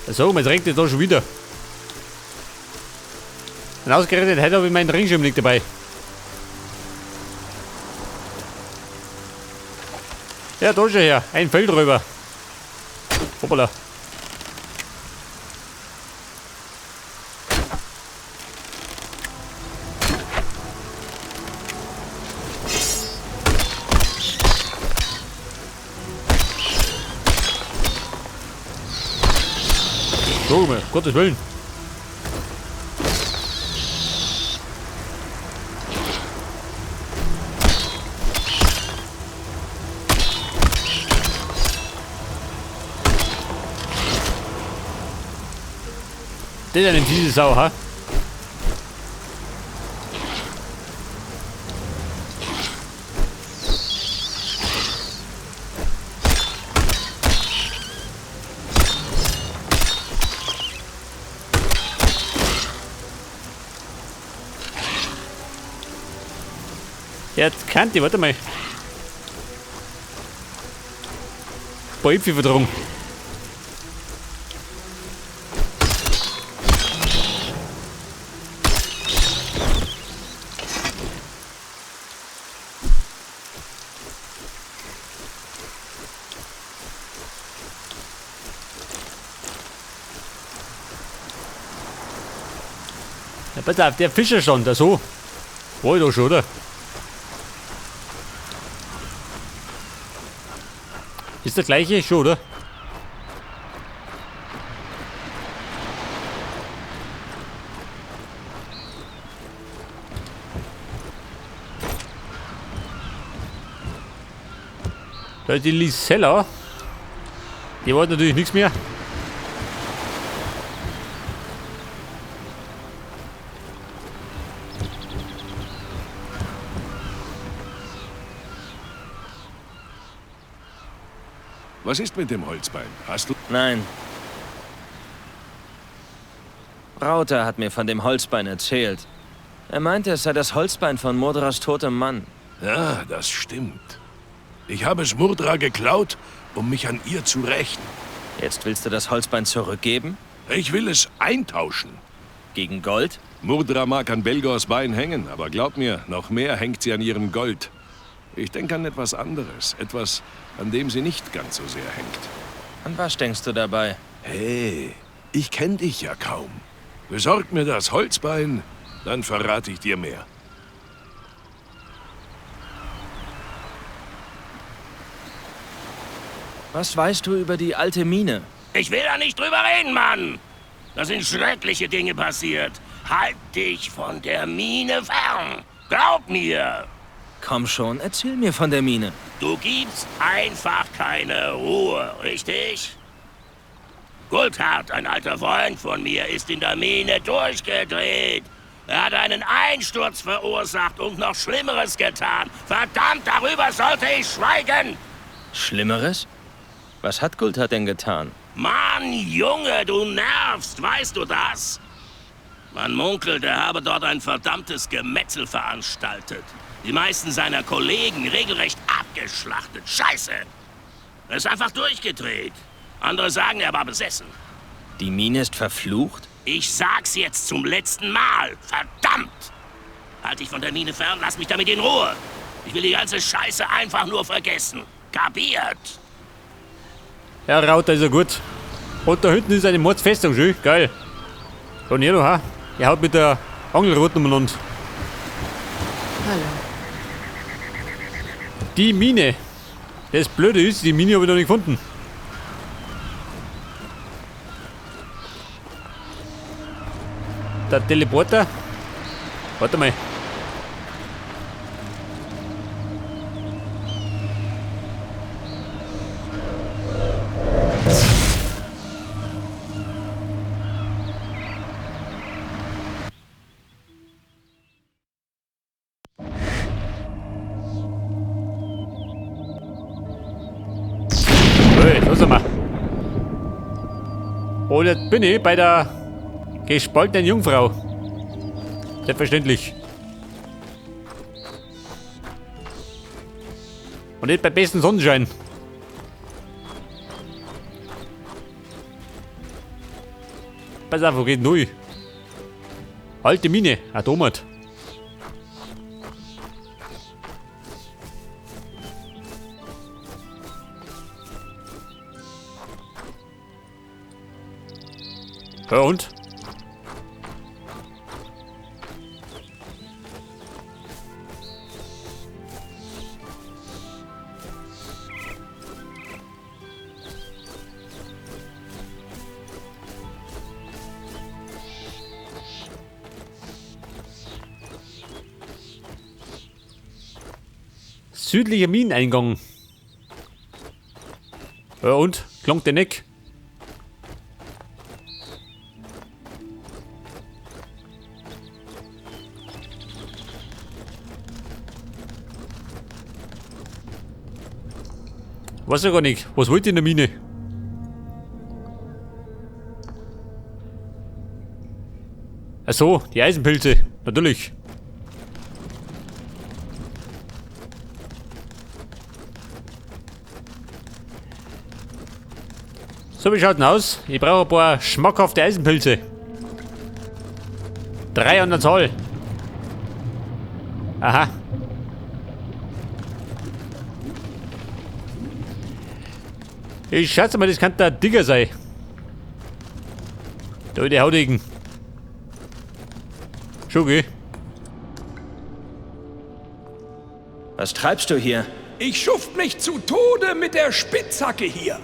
So, jetzt regnet es da schon wieder. Und ausgerechnet, heute habe ich meinen Regenschirm nicht dabei. Ja, da schon her. Ein Feld drüber. Hoppala. So, um Gottes Willen. Das ist eine fiese Sau, ha? Jetzt kann die, warte mal. Bäupfi-Verdrung. Ja, pass auf, der Fischer schon, da so. War ich da schon, oder? Ist der gleiche schon, oder? Da ist die Lisella. Die wollte natürlich nichts mehr. Was ist mit dem Holzbein? Hast du... Nein. Rauter hat mir von dem Holzbein erzählt. Er meinte, es sei das Holzbein von Murdras totem Mann. Ja, das stimmt. Ich habe es Murdra geklaut, um mich an ihr zu rächen. Jetzt willst du das Holzbein zurückgeben? Ich will es eintauschen. Gegen Gold? Murdra mag an Belgors Bein hängen, aber glaub mir, noch mehr hängt sie an ihrem Gold. Ich denke an etwas anderes, etwas, an dem sie nicht ganz so sehr hängt. An was denkst du dabei? Hey, ich kenn dich ja kaum. Besorg mir das Holzbein, dann verrate ich dir mehr. Was weißt du über die alte Mine? Ich will da nicht drüber reden, Mann! Da sind schreckliche Dinge passiert. Halt dich von der Mine fern! Glaub mir! Komm schon, erzähl mir von der Mine. Du gibst einfach keine Ruhe, richtig? Guldhart, ein alter Freund von mir, ist in der Mine durchgedreht. Er hat einen Einsturz verursacht und noch Schlimmeres getan. Verdammt, darüber sollte ich schweigen! Schlimmeres? Was hat Guldhart denn getan? Mann, Junge, du nervst, weißt du das? Man munkelt, er habe dort ein verdammtes Gemetzel veranstaltet. Die meisten seiner Kollegen regelrecht abgeschlachtet. Scheiße! Er ist einfach durchgedreht. Andere sagen, er war besessen. Die Mine ist verflucht? Ich sag's jetzt zum letzten Mal. Verdammt! Halt dich von der Mine fern, lass mich damit in Ruhe. Ich will die ganze Scheiße einfach nur vergessen. Kapiert? Ja, Rauter ist ja gut. Und da hinten ist eine Mordsfestung, schön, geil. Und hier noch, ha? Er haut mit der Angelrute umeinander. Hallo. Die Mine. Das Blöde ist, die Mine habe ich noch nicht gefunden. Der Teleporter. Warte mal. Hey, los mal. Und jetzt bin ich bei der gespaltenen Jungfrau. Selbstverständlich. Und nicht bei bestem Sonnenschein. Pass auf, wo geht denn hin? Alte Mine, Atomat. Ja und? Südlicher Mineneingang. Ja und? Klangt der nicht? Weiß ja gar nicht. Was wollt ihr in der Mine? Ach so, die Eisenpilze. Natürlich. So, wie schaut denn aus? Ich brauche ein paar schmackhafte Eisenpilze. 3 an der Zahl. Aha. Ich schätze mal, das kann der Digger sein. Da die Haudegen. Schon, gell? Was treibst du hier? Ich schuft mich zu Tode mit der Spitzhacke hier.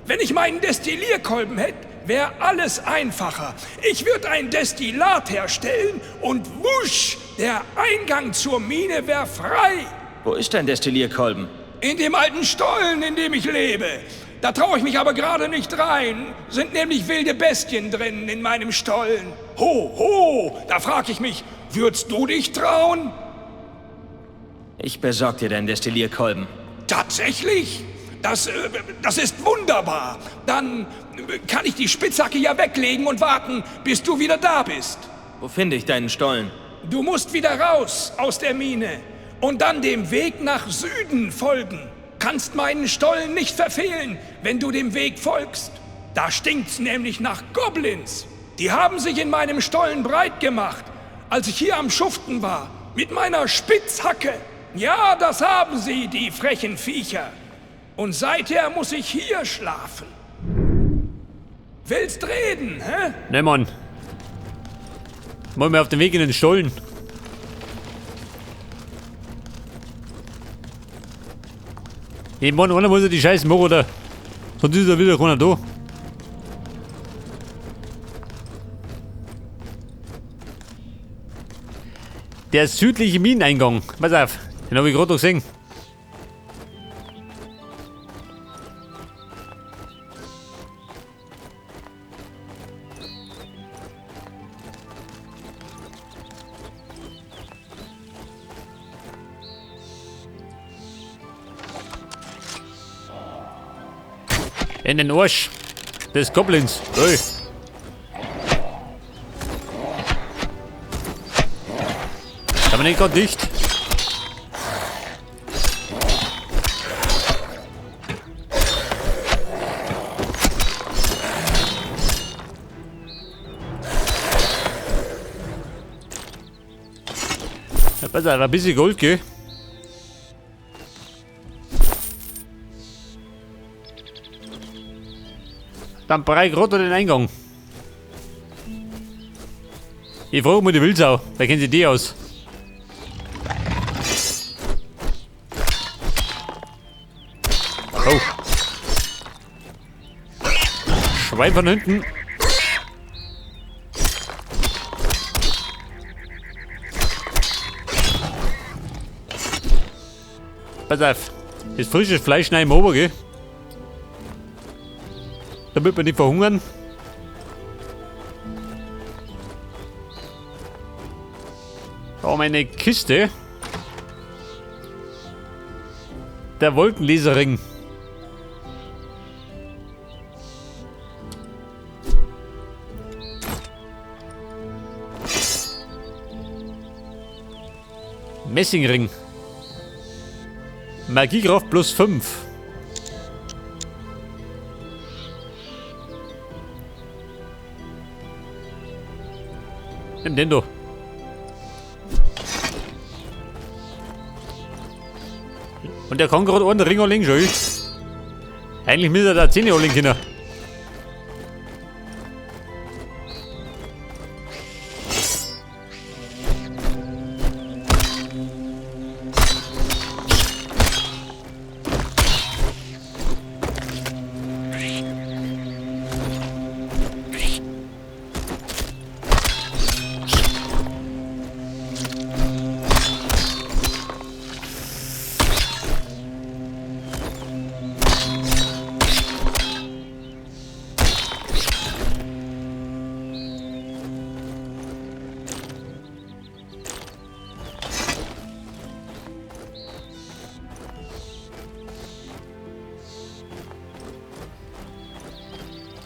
Wenn ich meinen Destillierkolben hätte, wäre alles einfacher. Ich würde ein Destillat herstellen und wusch, der Eingang zur Mine wäre frei. Wo ist dein Destillierkolben? In dem alten Stollen, in dem ich lebe. Da traue ich mich aber gerade nicht rein. Sind nämlich wilde Bestien drin in meinem Stollen. Ho, ho, da frag ich mich, würdest du dich trauen? Ich besorg dir deinen Destillierkolben. Tatsächlich? Das ist wunderbar. Dann kann ich die Spitzhacke ja weglegen und warten, bis du wieder da bist. Wo finde ich deinen Stollen? Du musst wieder raus aus der Mine und dann dem Weg nach Süden folgen. Kannst meinen Stollen nicht verfehlen, wenn du dem Weg folgst. Da stinkt's nämlich nach Goblins. Die haben sich in meinem Stollen breit gemacht, als ich hier am Schuften war, mit meiner Spitzhacke. Ja, das haben sie, die frechen Viecher. Und seither muss ich hier schlafen. Willst reden, hä? Ne, Mann. Wollen wir auf den Weg in den Stollen. Ich meine, einer muss ja die Scheiße machen, oder? Sonst ist er wieder keiner da. Der südliche Mineneingang. Pass auf, den hab ich gerade noch gesehen. In den Arsch des Goblins. Ey. Kann man nicht gerade dicht. Ja, pass auf, ein bisschen Gold, gell? Dann brei ich gerade den Eingang. Ich frage mal die Wildsau, da kennt sich die aus. Oh. Schwein von hinten. Pass auf, das frische Fleisch schneiden wir runter, gell? Damit wir nicht verhungern. Da haben wir eine Kiste. Der Wolkenleserring. Messingring. Magiekraft plus 5. Nimm den da. Und der kann gerade einen Ring anlegen, schau. Eigentlich müsste er da 10 anlegen können.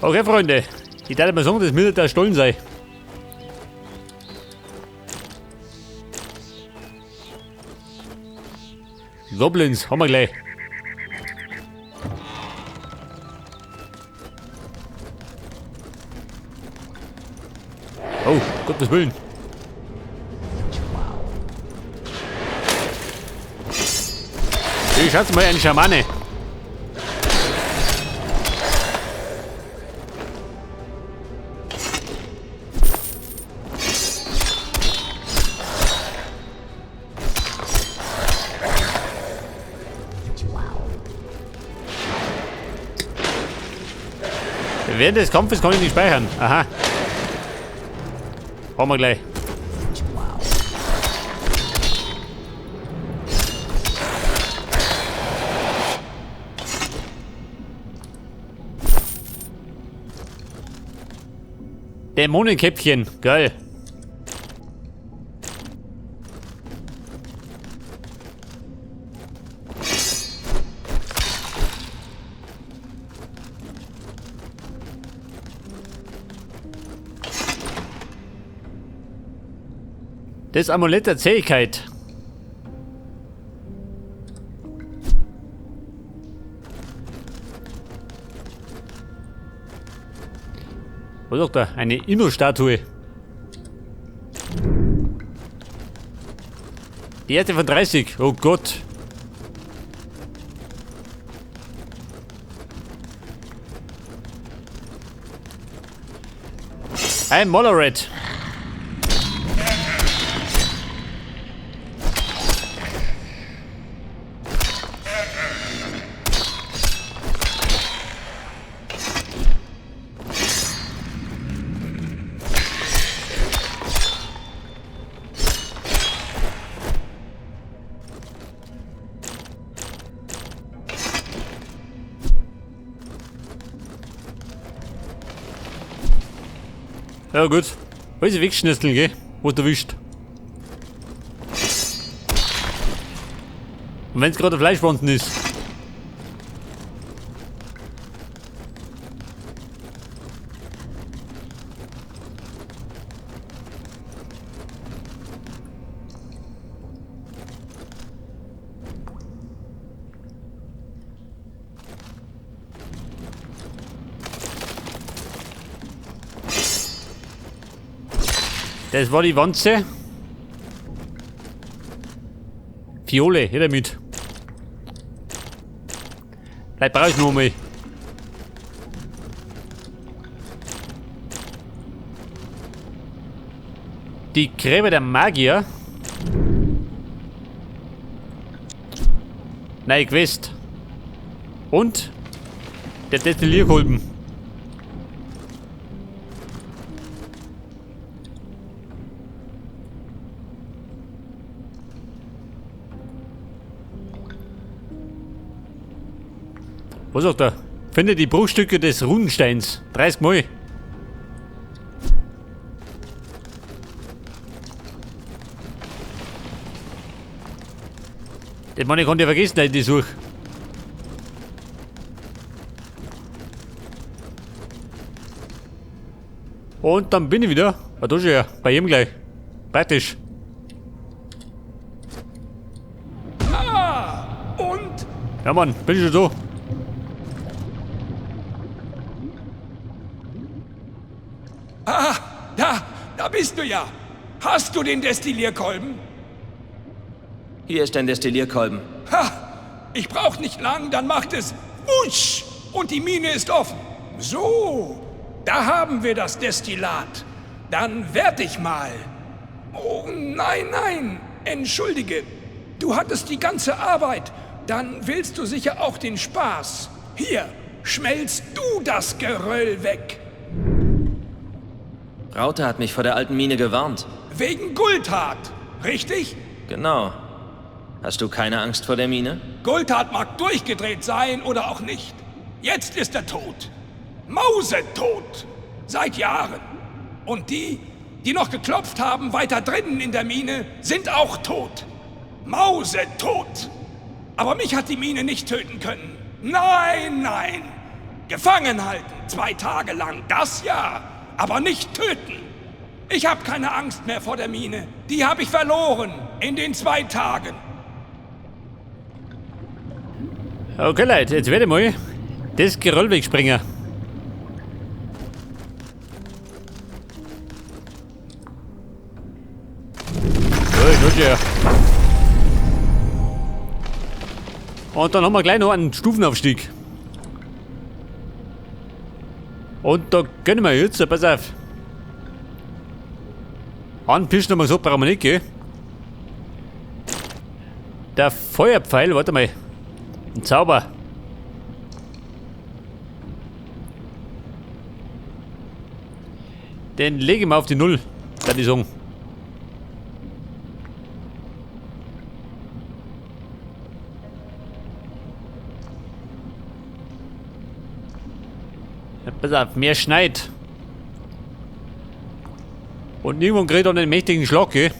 Okay, Freunde, ich darf mal sagen, das müsste der Stollen sein. Goblins, haben wir gleich. Oh, Gottes Willen. Ich schaut mal, ein Schamane. Während des Kampfes kann ich nicht speichern. Aha. Haben wir gleich. Dämonenkäppchen. Geil. Das Amulett der Zähigkeit. Was ist da? Eine Inno-Statue. Die erste von 30. Oh Gott. Ein Mollaret. Ja gut. Alles wegschnitzeln, gell? Was du erwischt. Und wenn's gerade Fleischwanzen ist. Das war die Wanze. Fiole, her damit. Vielleicht brauche ich noch mal. Die Gräber der Magier. Neue Quest. Und der Destillierkolben. Was sagt er? Finde die Bruchstücke des Runensteins. 30 Mal. Den Mann, ich konnte ja vergessen, dass ich die suche. Und dann bin ich wieder. Ah, da schon ja. Bei ihm gleich. Praktisch. Ah, und? Ja, Mann, bin ich schon da. Ah, da bist du ja. Hast du den Destillierkolben? Hier ist ein Destillierkolben. Ha! Ich brauch nicht lang, dann macht es Wutsch und die Mine ist offen. So, da haben wir das Destillat. Dann werd ich mal. Oh, nein, nein, entschuldige. Du hattest die ganze Arbeit. Dann willst du sicher auch den Spaß. Hier, schmelzt du das Geröll weg. Raute hat mich vor der alten Mine gewarnt. Wegen Gulthat, richtig? Genau. Hast du keine Angst vor der Mine? Gulthat mag durchgedreht sein oder auch nicht. Jetzt ist er tot. Mausetot. Seit Jahren. Und die, die noch geklopft haben, weiter drinnen in der Mine, sind auch tot. Mausetot. Aber mich hat die Mine nicht töten können. Nein, nein. Gefangen halten, 2 Tage lang, das ja. Aber nicht töten. Ich habe keine Angst mehr vor der Mine. Die habe ich verloren in den 2 Tagen. Okay, Leute, jetzt werde ich mal das Geröll wegspringen. So, ja. Und dann haben wir gleich noch einen Stufenaufstieg. Und da gönnen wir jetzt, pass auf. Anpischen haben wir gesagt, brauchen wir nicht, gell? Der Feuerpfeil, warte mal. Ein Zauber. Den lege ich mal auf die 0, kann ich sagen. Ja, pass auf, mehr schneit. Und irgendwann kriegt er einen mächtigen Schlag, gell?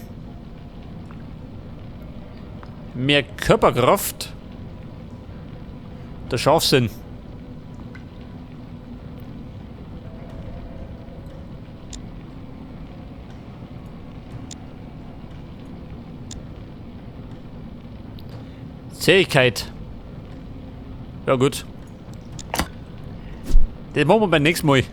Mehr Körperkraft. Der Scharfsinn. Zähigkeit. Ja gut. Das machen wir beim nächsten Mal.